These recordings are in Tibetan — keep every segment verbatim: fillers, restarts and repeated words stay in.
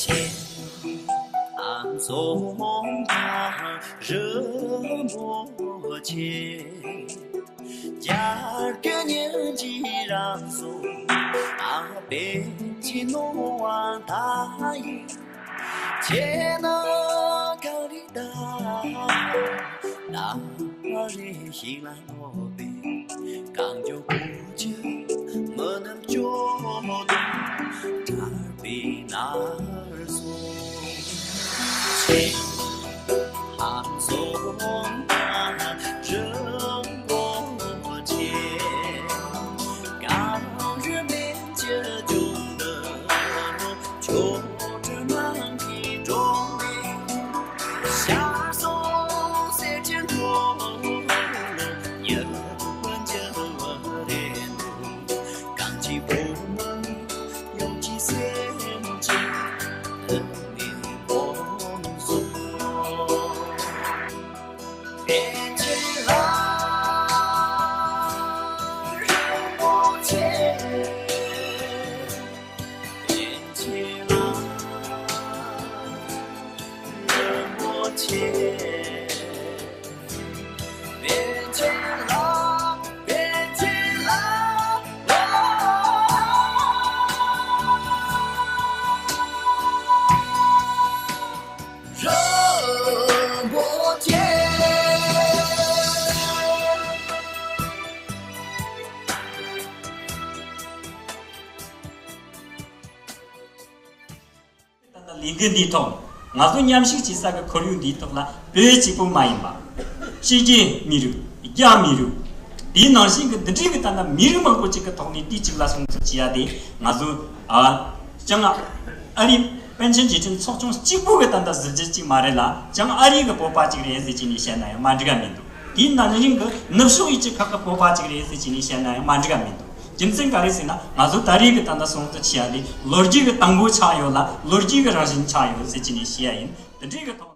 ཆེ། ཨ་མཚོ་རིན་པོ་ཆེ། རྒྱལ་ཀུན་སྙིང་རྗེའི་རང་གཟུགས། ཨ་པཎ་ཆེན་ནོར་བུ་མཐའ་ཡས། ཁྱེད་ནི་གངས་རི་དང་། ནགས་རི་ཞིང་ལ། གངས་ལྗོངས་སྐུ་ཕྱྭ་མི་རྣམས་སྐྱོ་དང་བྲལ་བའི་ནར་སོན་ཆེ། ཨ་མཚོ་རིན་པོ་ཆེ། གངས་རི་སྨན་གྱི་ལྗོངས་འདི། ཆོ་འཕྲུལ་སྣང་གི་སྒྲོན་མེ། ཤར་སོང་གསེར་གྱི་འཁོར་ལོ། ཉི་མ་འཇའ་བ་རེ་འདུ། གངས་ཅན་བོད་མི་ཡོངས་ཀྱི་སེམས་ཀྱི་འདུན་མའི་དབང་ཕྱུག། པཎ་ཆེན་ལགས་རིན་པོ་ཆེ། པཎ་ཆེན་ལགས་རིན་པོ་ཆེ། པཎ་ཆེན་ལགས། པཎ་ཆེན་ལགས། རིན་པོ་ཆེ། ད་ལྟ་ལས་འགུལ་འདིའི་ཐོག་ང་ཚོ་མཉམ་ཞུགས་བྱེད་ས་གི་ཁོར་ཡུག་འདིའི་ཐོག་ལ་བོད་གཅིག་པུ་མ་ཡིན་པ། ཕྱི་རྒྱལ་མི་རིགས། རྒྱ་མི་རིགས། དེའི་ནང་བཞིན་གྱི་འདི་འདྲའི་གི་ད་ལྟ་མི་རིགས་མང་པོ་ཅིག་གི་ཐོག་ནས་དུས་གཅིག་ལ་སྲུང་བརྩི་བྱེད་ཡ་དེ་ང་ཚོ་ཨ་ཅང་ཨ་རི་པཎ་ཆེན་རྗེས་དྲན་ཚོགས་ཆུང་གཅིག་པུ་གི་ད་ལྟ་གཟི་བརྗིད་ཅིག་མ་རེད་ལ། ཅང་ཨ་རི་གི་བོད་པ་ཅིག་རེད་ཟེར་གྱི་ནས་བཤད་ན་ཡང་མ་འགྲིག་ག་མི་འདུག་དེའི་ནང་བཞིན་གྱི་ནུབ་ཕྱོགས་ཡུལ་གྱི་ཁག་གི་བོད་པ་ཅིག་རེད་ཟེར་གྱི་ནས་བཤད་ན་ཡང་མ་འགྲིག་ག་མི་འདུག་རྒྱུ་མཚན་ག་རེ་ཟེར་ན། ང་ཚོ་ད་རེས་ཀྱི་ད་ལྟ་སྲུང་བརྩི་བྱེད་ཡ་དེ་ལོ་རྒྱུས་ཀྱི་དང་པོ་ཆགས་ཡོད་ལ། ལོ་རྒྱུས་ཀྱི་རང་བཞིན་ཆགས་ཡོད་ཟེར་གྱི་ནས་བཤད་ཡ་ཡིན། དེ་འདྲའི་གི་ཐོག་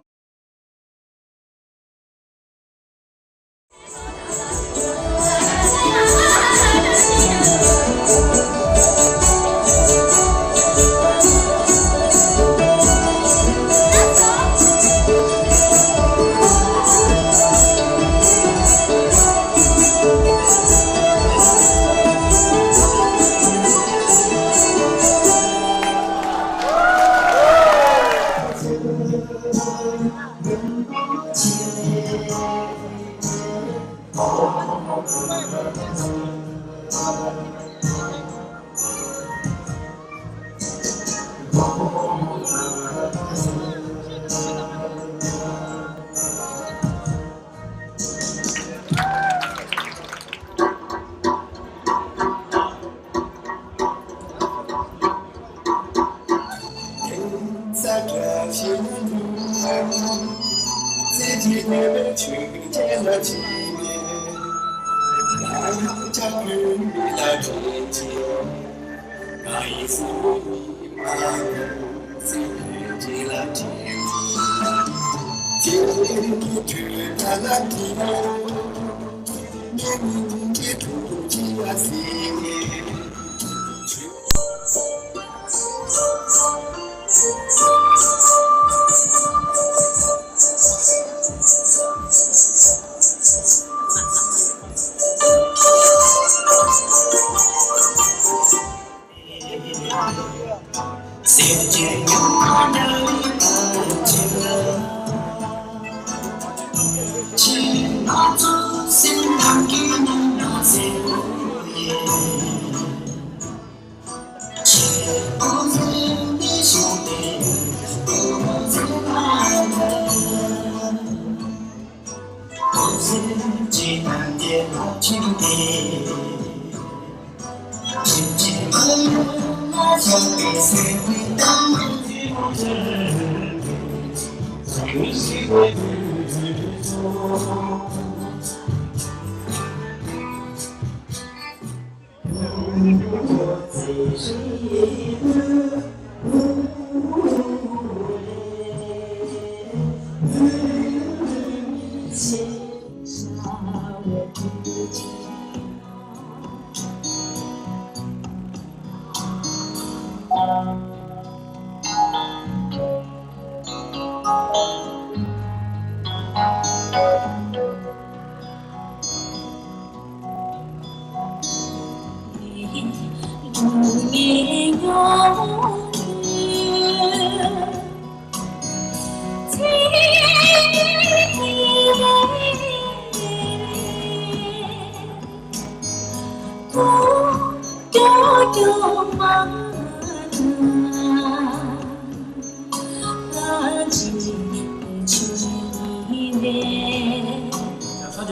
ས་དེ་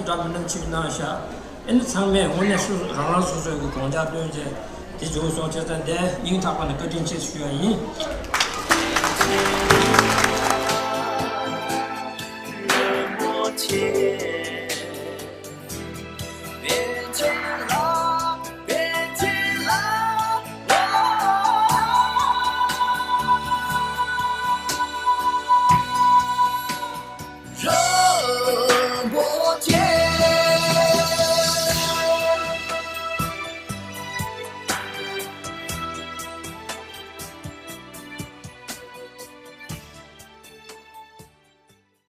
འདྲ་མི་སྣང་ཆེ་གནང་ཤག་ཨེ་ནི་ཚང་མས་དངོས་གནས་སུ་རང་རང་སོ་སོའི་གི་དགོངས་འཆར་བཏོན་བྱས་དེ་བྱུང་སོང་བྱས་ཙང་འདི་སྙིང་ཐག་པ་ནས་བཀའ་དྲིན་ཆེ་ཞུ་ཡ་ཡིན།